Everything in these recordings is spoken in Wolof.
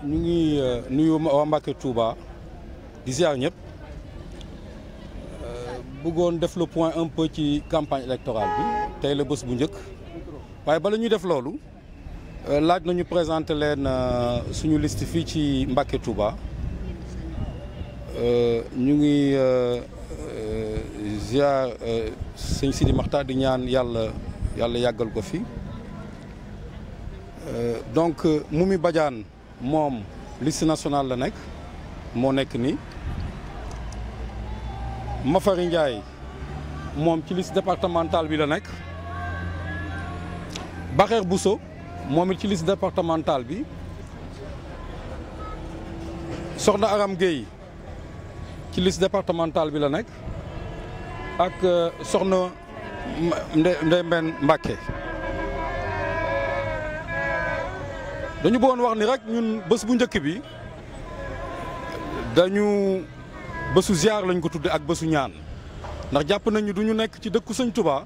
ñu ngi nuyu waa Mbacké Touba di ziar ñëpp bëggoon def le point un peu ci campagne électorale bi tey la bés bu njëkk waaye bala ñuy def loolu laaj nañu présenter leen suñu liste fii ci Mbacké Touba ñu ngi ziar sëñ Sidi Maxtaar di ñaan yàlla yàggal ko fi donc Momy Badiane moom liste nationale la nekk moo nekk nii Mafari Ndiaye moom ci liste départementale bi la nekk Bakher Bousso moom it ci liste départementale bi Soxna Aram Gueye ci liste départementale bi la nekk ak Soxna Ndeye Mbène Mbacké dañu bëggoon wax ni rek ñun bés bu njëkk bi dañu bésu ziar lañ ko tudde ak bésu ñaan ndax jàpp nañu du ñu nekk ci dëkku Sëñ Touba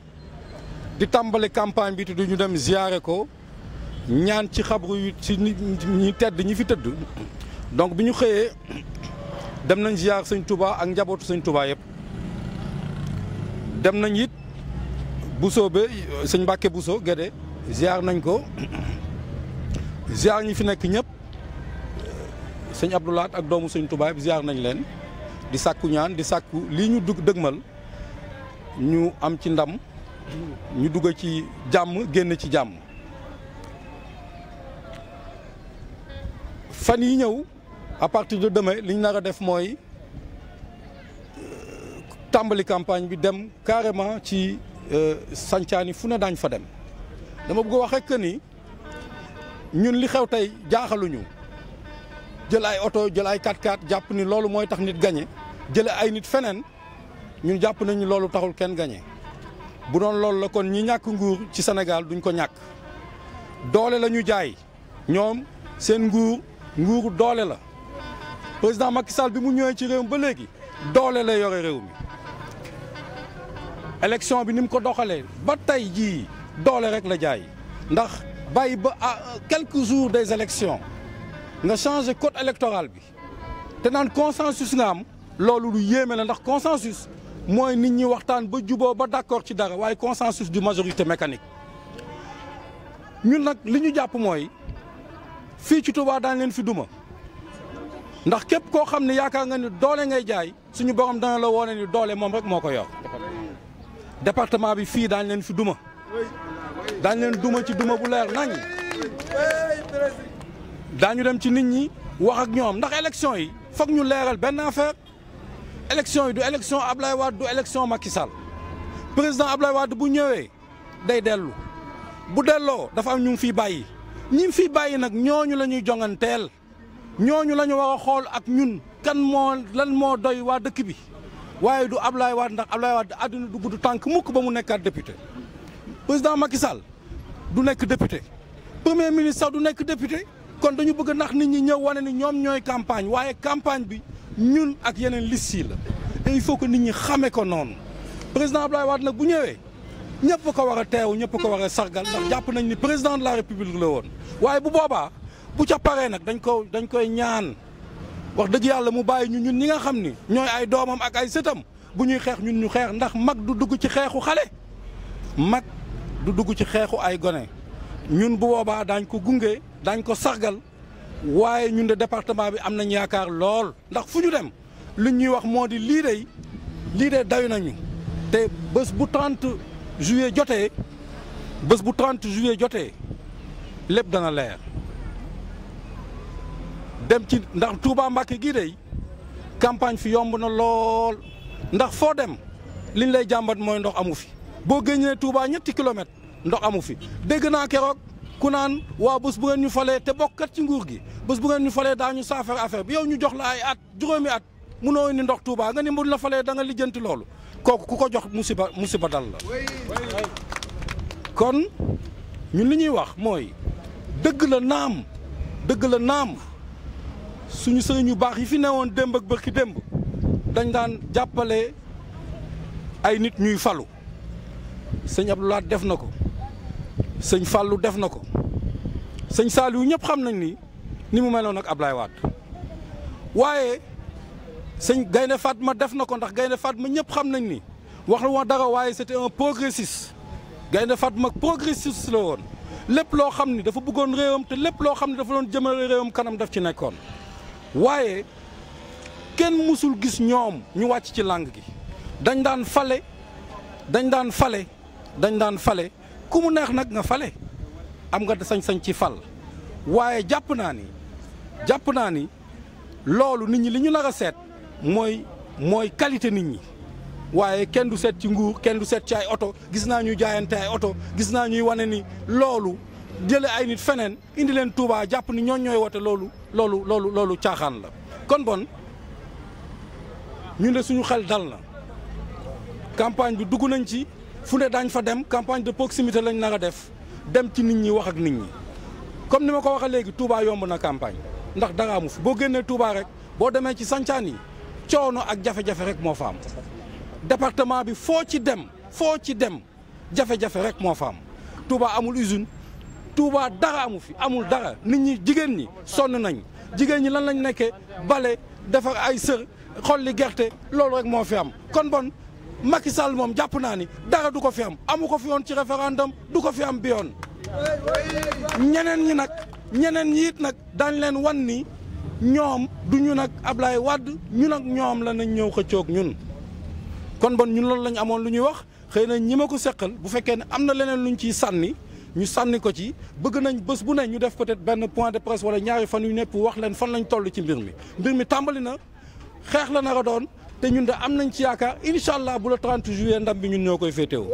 di tàmbali campagne bi te du ñu dem ziare ko ñaan ci xabru yi ci ñi tedd ñi fi tëdd donc bi ñu xëyee dem nañ ziar Sëñ Touba ak njabootu Sëñ Touba yëpp dem nañ it Bousso be Sëñ Mbacké Bousso Guédé ziar nañ ko ziar ñi fi nekk ñëpp sëñ Abdoulaat ak doomu Sëñ Touba bi ziar nañ leen di sàkku ñaan di sàkku lii ñu dëgmal ñu am ci ndam ñu dugg ci jàmm génn ci jàmm. fan yi ñëw à partir de demain li ñu nar a def mooy tàmbali campagne bi dem carrément ci sancaani fu ne daañ fa dem dama bëgg wax rek ni ñun li xew tey jaaxaluñu jël ay oto jël ay 4x4 jàpp ni loolu mooy tax nit gagné jële ay nit feneen ñun jàpp nañu loolu taxul kenn gagné bu doon loolu la kon ñi ñàkk nguur ci Sénégal duñ ko ñàkk doole la ñu jaay ñoom seen nguuru doole la président Macky Sall bi mu ñëwee ci réew mi ba léegi doole la yore réew mi élection bi ni mu ko doxalee ba tey jii doole rek la jaay ndax bàyyi ba à quelques jours des élections nga changé code électoral bi te naan consensus nga am loolu lu yéeme la ndax consensus mooy nit ñi waxtaan ba juboo ba d'accord ci dara waaye consensus du majorité mécanique ñun nag li ñu jàpp mooy fii ci Touba daañ leen fi duma ndax képp koo xam ne yaakaar nga ni doole ngay jaay suñu borom dana la woone ni doole moom rek moo ko yor département bi fii daañ leen fi duma daañ leen duma ci duma bu leer nañ daañu dem ci nit ñi wax ak ñoom ndax élection yi foog ñu leeral benn affaire élection yi du élection Ablaye Wade du élection Macky Sall président Ablaye Wade bu ñëwee day dellu bu delloo dafa am ñu ngi fiy bàyyi ñi fiy bàyyi nag ñooñu la ñuy jonganteel ñooñu la ñu war a xool ak ñun kan lan moo doy waa dëkk bi waaye du Ablaye Wade ndax Ablaye Wade àdduna du gudd tànk mukk ba mu nekkaat député président Macky Sall du nekk député premier ministre sax du nekk député kon dañu bëgg nax nit ñi ñëw wane ni ñoom ñooy campagne waaye campagne bi ñun ak yeneen liste yi la et il faut que nit ñi xame ko noonu président Ablaye Wade nag bu ñëwee ñëpp ko war a teew ñëpp ko war a sargal ndax jàpp nañ ni président de la république la woon waaye bu boobaa bu ca paree nag dañ koy ñaan wax dëgg yàlla mu bàyyi ñun ñi nga xam ni ñooy ay doomam ak ay sëtam bu ñuy xeex ñun ñu xeex ndax mag du dugg ci xeexu xale mag du dugg ci xeexu ay gone ñun bu boobaa daañ ko gunge daañ ko sargal waaye ñun de département bi am nañ yaakaar lool ndax fu ñu dem li ñuy wax moo di lii de dayu nañu te bés bu 30 juillet jotee lépp dana leer dem ci ndax Touba Mbacké gii de campagne fi yomb na lool ndax foo dem liñ lay jàmbat mooy ndox amu fi boo génnee Touba ñetti kilomètres ndox amu fi dégg naa keroog ku naan waa bés bu ngeen ñu falee te bokkat ci nguur gi bés bu ngeen ñu falee daañu saafara affaire bi yow ñu jox la ay at juróomi at munoo indi ndox Touba nga ni mu la falee da nga lijjanti loolu kooku ku ko jox musiba dal la. kon ñun li ñuy wax mooy dëgg la naam suñu sëriñ yu baax yi fi newoon démb ak bërki démb dañ daan jàppale ay nit ñuy falu sëñ Abdoulaye def na ko sëñ Fallou def na ko sëñ Saliou ñëpp xam nañ ni ni mu meloon ak Ablaye Wade waaye sëñ Gaynde Fatma def na ko ndax Gaynde Fatma ñëpp xam nañ ni wax na dara waaye c'était un progressiste Gaynde Fatma progressiste la woon lépp loo xam ni dafa bëggoon réewam te lépp loo xam ni dafa doon jëmale réewam kanam daf ci nekkoon waaye kenn musul gis ñoom ñu wàcc ci langue gi dañ daan fale ku mu neex nag nga fale am nga sañ-sañ ci fal waaye jàpp naa ni loolu nit ñi li ñu nar a seet mooy qualité nit ñi waaye kenn du seet ci nguur kenn du seet ci ay oto gis naa ñuy jaayante ay oto gis naa ñuy wane ni loolu jële ay nit feneen indi leen Touba jàpp ni ñooñ ñooy wote loolu caaxaan la kon bon ñu ne suñu xel dal na campagne bi dugg nañ ci fu ne daañ fa dem campagne de proximité lañ nar a def dem ci nit ñi wax ak nit ñi comme ni ma ko waxee léegi Touba yomb na campagne ndax dara amu fi boo génnee Touba rek boo demee ci sancaan yi coono ak jafe-jafe rek moo fa am département bi foo ci dem jafe-jafe rek moo fa am Touba amul usine Touba dara amu fi amul dara nit ñi jigéen ñi sonn nañ jigéen ñi lan lañ nekkee bale defar ay sër xolli gerte loolu rek moo fi am kon bon Macky Sall moom jàpp naa ni dara du ko fi am amu ko fi woon ci référendum du ko fi am bi yoon ñeneen ñi it nag daañ leen wan ni ñoom du ñu nag Ablaye Wade ñun ak ñoom la nañ ñëw xëccoog ñun kon bon ñun loolu lañ amoon lu ñuy wax xëy na ñi ma ko seqal bu fekkee ne am na leneen luñ ciy sànni ñu sànni ko ci bëgg nañ bés bu ne ñu def peut-être benn point de presse wala ñaari fan yu nepp wax leen fan lañ toll ci mbir mi tàmbali na xeex la nar a doon te ñun de am nañ ci yaakaar incha allah bu la 30 juillet ndam bi ñun ñoo koy féetewoo